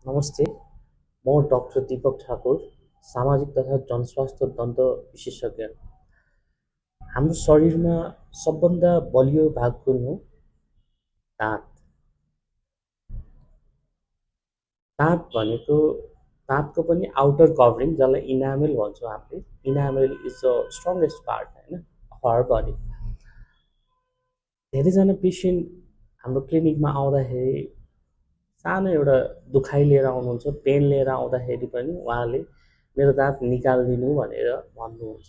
नमस्ते, म डाक्टर दीपक ठाकुर, सामाजिक तथा जनस्वास्थ्य दन्त विशेषज्ञ। हाम्रो शरीरमा सबभन्दा बलियो भाग कुन हो? दाँत। दाँत भनेको दाँतको पनि आउटर कभरिङ जसलाई इनामेल भन्छौँ हामीले। Enamel is the strongest part होइन अफ आवर बडी। धेरैजना पेसेन्ट हाम्रो क्लिनिकमा आउँदाखेरि सानो एउटा दुखाइ लिएर आउनुहुन्छ, पेन लिएर आउँदाखेरि पनि उहाँले मेरो दाँत निकालिदिनु भनेर भन्नुहुन्छ।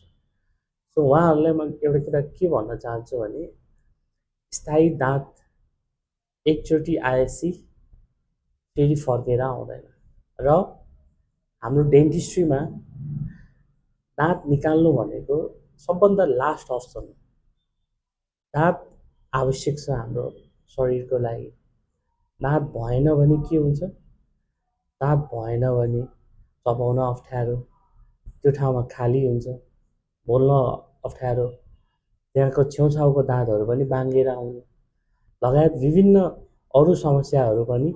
सो उहाँहरूलाई म एउटा कुरा के भन्न चाहन्छु भने स्थायी दाँत एकचोटि आएपछि फेरि फर्केर आउँदैन र हाम्रो डेन्टिस्ट्रीमा दाँत निकाल्नु भनेको सबभन्दा लास्ट अप्सन हो। दाँत आवश्यक छ हाम्रो शरीरको लागि। दाँत भएन भने के हुन्छ? दाँत भएन भने चबाउन अप्ठ्यारो, त्यो ठाउँमा खाली हुन्छ, बोल्न अप्ठ्यारो, त्यहाँको छेउछाउको दाँतहरू पनि बाङ्गिएर आउने लगायत विभिन्न अरू समस्याहरू पनि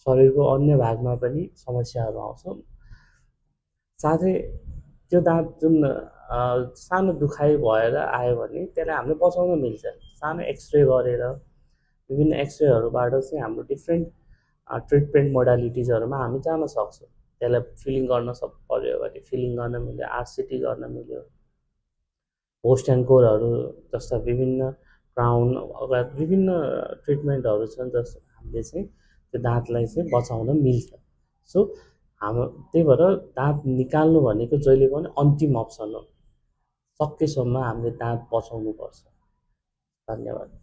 शरीरको अन्य भागमा पनि समस्याहरू आउँछ। साथै त्यो दाँत जुन सानो दुखाइ भएर आयो भने त्यसलाई हामीले बचाउन मिल्छ। सानो एक्सरे गरेर विभिन्न एक्सरेहरूबाट चाहिँ हाम्रो डिफ्रेन्ट ट्रिटमेन्ट मोडालिटिजहरूमा हामी जान सक्छौँ। त्यसलाई फिलिङ गर्न पर्यो भने फिलिङ गर्न मिल्यो, आरसिटी गर्न मिल्यो, पोस्ट एन्ड कोरहरू जस्ता विभिन्न क्राउन लगायत विभिन्न ट्रिटमेन्टहरू छन् जस्तो हामीले चाहिँ त्यो दाँतलाई चाहिँ बचाउन मिल्छ। सो त्यही भएर दाँत निकाल्नु भनेको जहिले पनि अन्तिम अप्सन हो। सकेसम्म हामीले दाँत बचाउनुपर्छ। धन्यवाद।